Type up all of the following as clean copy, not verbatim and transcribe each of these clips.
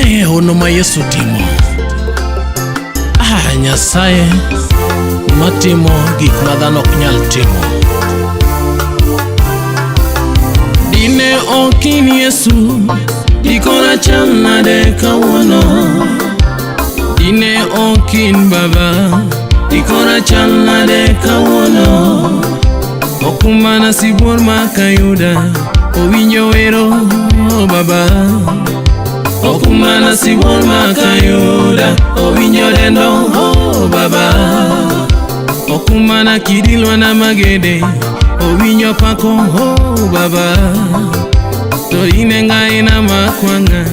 Ne hono ma Yesu timo. Ah, Nyasaye matimo gik ma dhano ok nyal timo. Dine ok in Yesu, dikoro achal nade kawuono? Dine ok in Baba, dikoro achal nade kawuono? Okumana sibuor ma kayuda, owinjo wero Baba. Okumana sibuor ma kayuda, owinjo dendo oh Baba. Okumana kidi lwanda magede, owinjo pako oh Baba. To in e ng'aina makwang'a,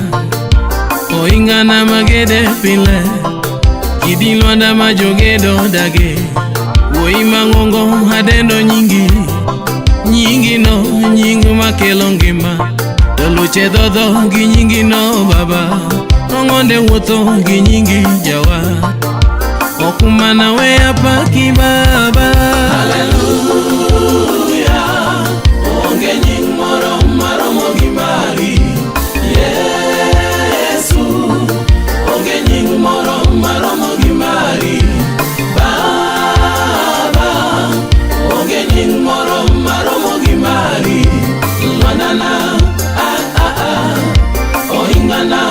oingana magede pile. Kidi lwanda ma jogedo dage, wuoyi mang'ongo adendo nyingi. Nyingi no nying makelo ngima, to luche dhodho gi nyingi no Baba. Ong'onde wuotho gi nyingi jawa, okumana we apaki Baba. Haleluya, onge nying moro maromo gi mari. Yesu, onge nying moro maromo gi mari. Baba, onge nying moro maromo gi mari. Lwandana, ah ah ah, oingana,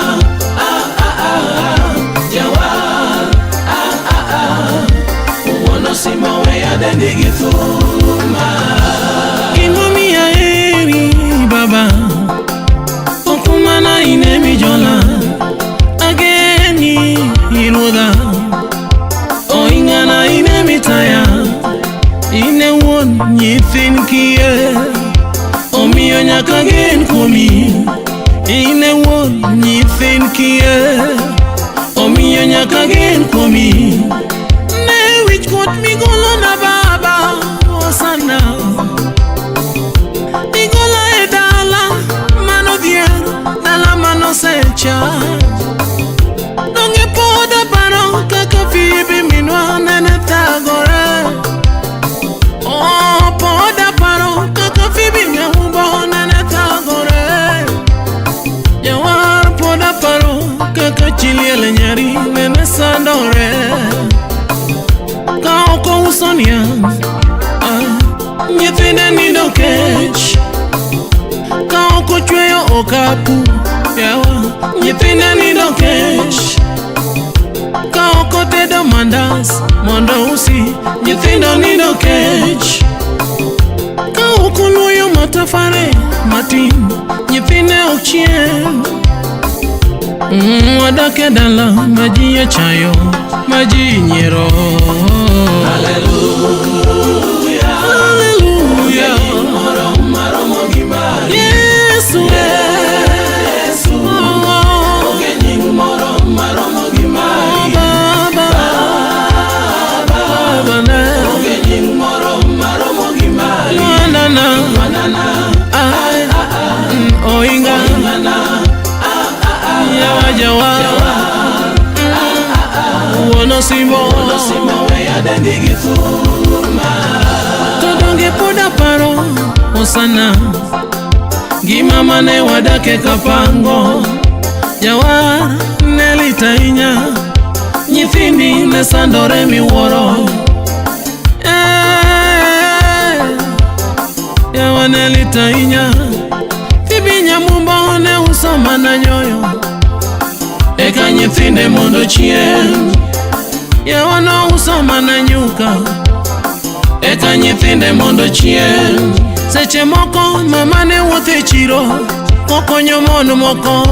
ah ah ah, jawar, ah ah ah. Wuon osimo we adendi gi thuma. Gimomiyo aheri Baba, okumana in emijola, ageni Ruodha, oingana in emitaya, in e wuon nyithind kiye, omiyo nyaka gen kuomi. In e wuon nyithind kiye, omiyo nyaka gen kuomi. Ne wich kuot migolona Baba, osana. Igola e dala manodhier, dala manosecha. Donge pod aparo kaka Phoebe minwa nene thagore. Oh, pod aparo kaka Phoebe Nyaumbo nene thagore. Jawar pod aparo kaka chi liel nyari nene sandore. Ka ok ouso niang', ah, nyithinde nindo kech. Ka ok ochweyo okapu, yawa, nyithinde nindo kech. Ka ok otedo mandas mondo usi, nyithindo nindo kech. Ka ok oluoyo matafare matin, nyithinde ok chiem. Wadak e dala ma ji ochayo, ma ji nyiero. Haleluya, Hallelujah. moro maromo gi mari. Yesu. Yesu, Oh, onge nying moro maromo gi mari. Baba. Baba na. Onge nying moro maromo gi mari. Lwandana. Lwandana, Ay, oinga. ngana, Yawa jawa. Wuon osimbo. osimo we adendi gi thuma. To donge pod aparo Osana Ngima mane wadake kapango Jawar ne lit ahinya Nyithindi ne sandore miwuoro Eh, Yawa ne lit ahinya Phoebe Nyamumbo ne uso mana nyoyo Eka nyithinde mondo chiem Yawa nouso mana nyuka eka nyithinde mondo chiem. Seche moko mama ne wuotho e chiro kokonyo mon moko.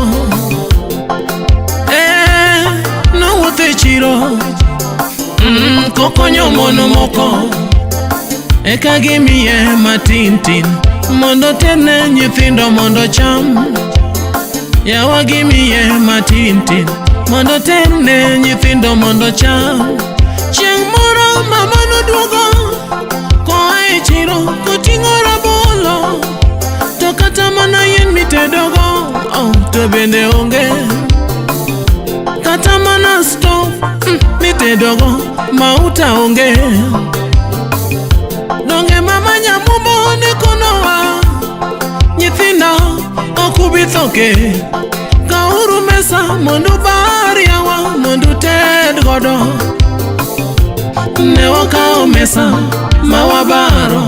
Eh, nowuotho e chiro kokonyo mon moko. Eka gimiye matin tin mondo terne nyithindo mondo cham. Yawa gimiye matin tin mondo terne nyithindo mondo cham. Chieng' moro mama noduogo koa e chiro koting'o rabolo to kata mana yien mitedogo oh, to bende onge kata mana stove mitedogo mauta onge donge mama Nyamumbo ne konowa nyithinda ok ubi tho ke. Kauru mesa mondo ubar yawa mondo uted godo. Ne wakawo mesa ma wabaro,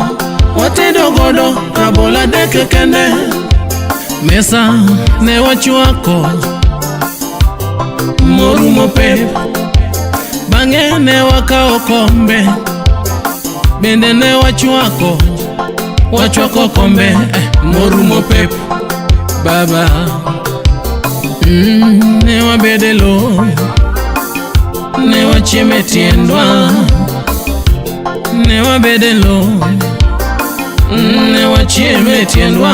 watedo godo rabolo adek kende. Mesa ne wachwako morumo pep. Bang'e ne wakawo kombe, bende ne wachwako, wachwako kombe morumo pep. Baba, ne wabedo e lowo, ne wachiemo e tiendwa, ne wabedo e lowo, ne wachiemo e tiendwa.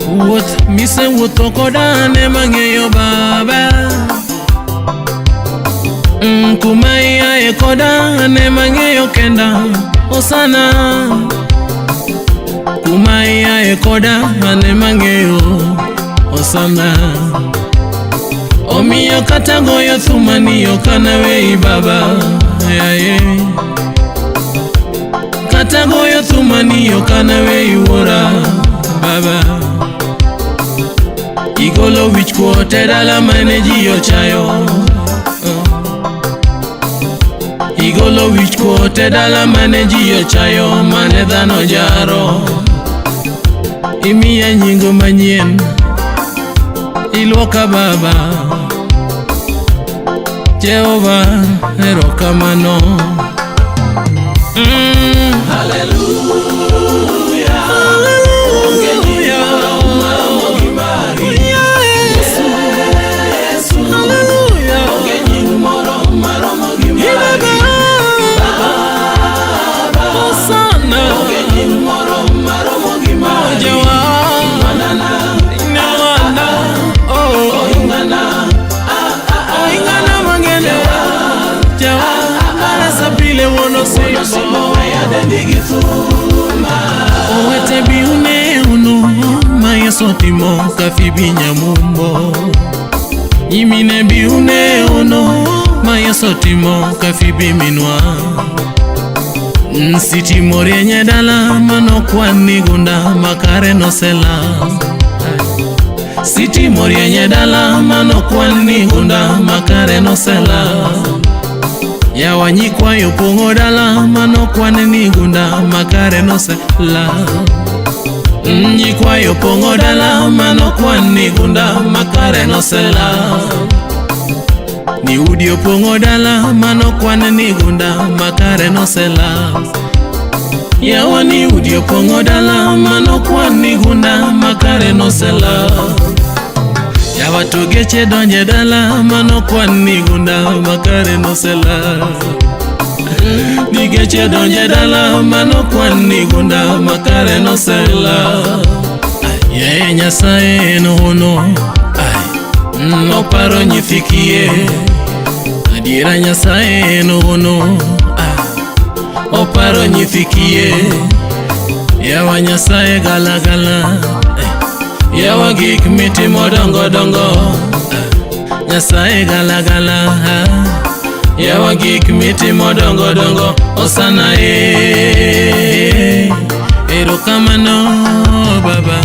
Wuoth misewuotho koda ne mang'eyo baba. Kuma iaye koda ne mang'eyo kenda osana. Kuma iaye koda ne mang'eyo osana. Omiyo kata goyo thumani ok anaweyi baba yaye. Kata goyo thumani ok anaweyi wuora baba. Igolo wich kuot e dala mane ji ochayo. Igolo wich kuot e dala mane ji ochayo mane dhano jaro. Imiya nying manyien, iluoka baba. Jehova erokamano. Haleluya. Onge nying moro maromo gi mari. Yesu. Yesu. Haleluya. Onge nying moro maromo gi mari. Baba. Hosana. Onge nying moro maromo gi mari. Jawa. Manana. Nwana. Oh. Oingana. Oingana mangene. Jawa. Barasa pile wono Simbo simbo. weya dendi gi thuma. Owete bi une uno ma Yesu timo ka Fibi Nyamumbo. Nyimine bi une uno ma Yesu timo ka Fibi minwa. Sitimo rieny e dala manokwan ni gunda makare nosela. Sitimo rieny e dala manokwan ni gunda makare nosela. Yawa nyikwayo pong'o dala manokwan ni gunda makare nosela. Nyikwayo pong'o dala manokwan ni gunda makare nosela. Ni udi opong'o dala manokwan ni gunda makare nosela. Yawa ni udi opong'o dala manokwan ni gunda makare nosela. Yawa to geche donje dala manokwan ni gunda makare nosela. Ni geche donje dala manokwan ni gunda makare nosela. Yaye Nyasaye en hono, ai, noparo nyithi kiye. Adiera Nyasaye en hono, ai, oparo nyithi kiye. Yawa Nyasaye gala gala, yawa gik mitimo dongo dongo. Nyasaye gala gala, yawa gik mitimo dongo dongo. Osana e, erokamano baba.